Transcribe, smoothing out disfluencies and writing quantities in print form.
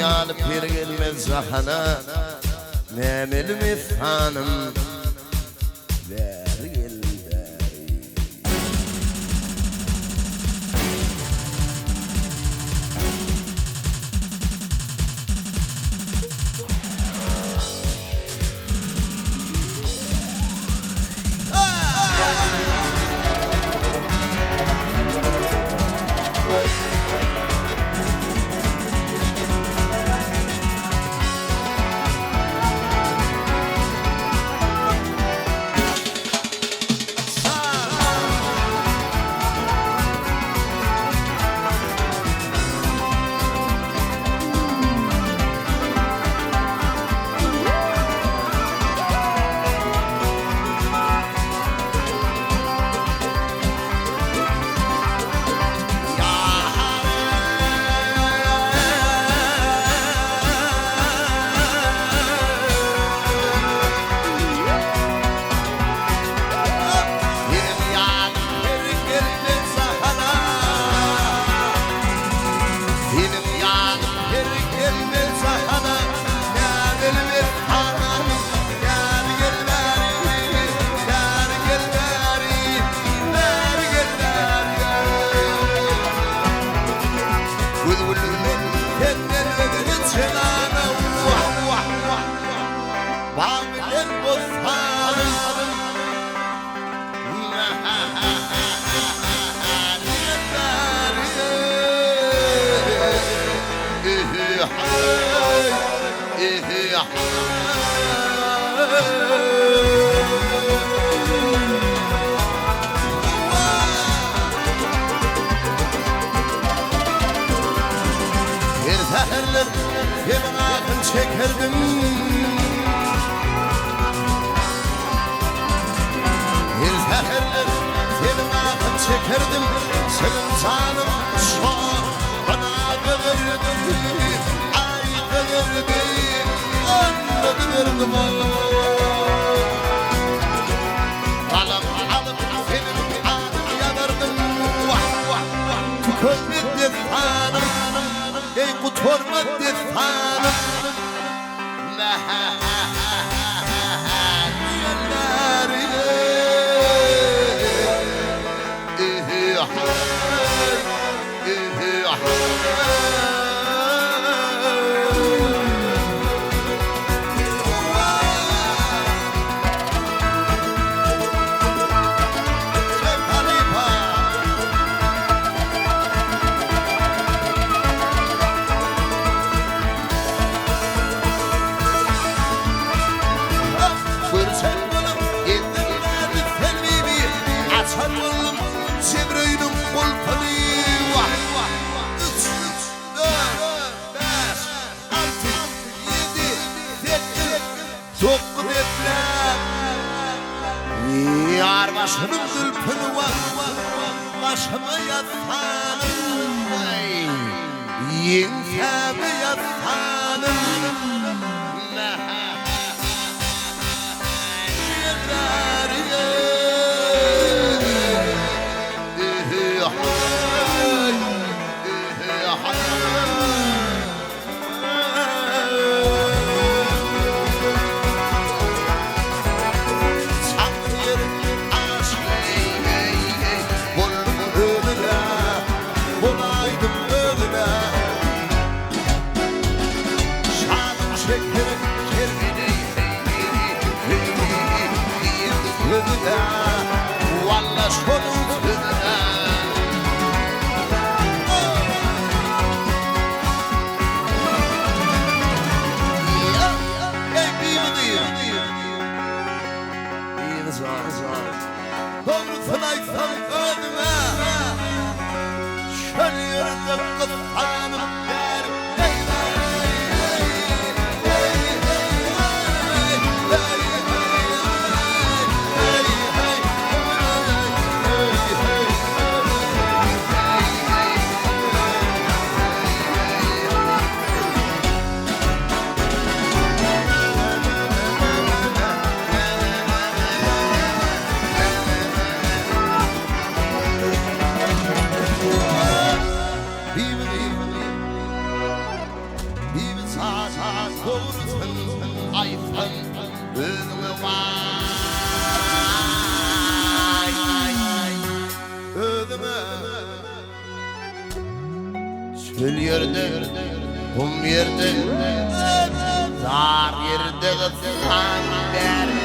ýaly peri gelmez jahana, Nämeli messanym, bäri gel bäri. Seniň ýaly her gelmez jahana, Seniň ýaly her gelmez jahana, Näzeli messananym, bäri gel bäri, Bäri gel bäri, bäri gel bäri. Gözgülli men senden özge jenana, Bag bilen bossanym. Her säherler seniň ahyň çekerdim. Her säherler seniň ahyň çekerdim, Seniň janyň şo-bana dönerdi, Aý dönerdi, onda dönerdim-ow. Galam alyp seniň adyňy ýazardym, Wah, wah, wah, tükenmez dessanym, Eý, gutarmaz dessanym. Görjek bolup geldim bäri sen bibi, Açan boldum Jebreýiliň gulpuny. Wah, üç, dört, bäş, alty, ýedi, sekiz, dokuz epläp, Ýar başynyň zülpüni wah, başyma ýazsanym. Ýeňsäme ýazsanym. Dogrusyny aýtsam özüme Şol ýerde gyssanyp bärik Bibiçaç dogrusyn aýtsaň özüňe waý Özüňe Çöl ýerde, gum ýerde, dar ýerde gyssan bäri.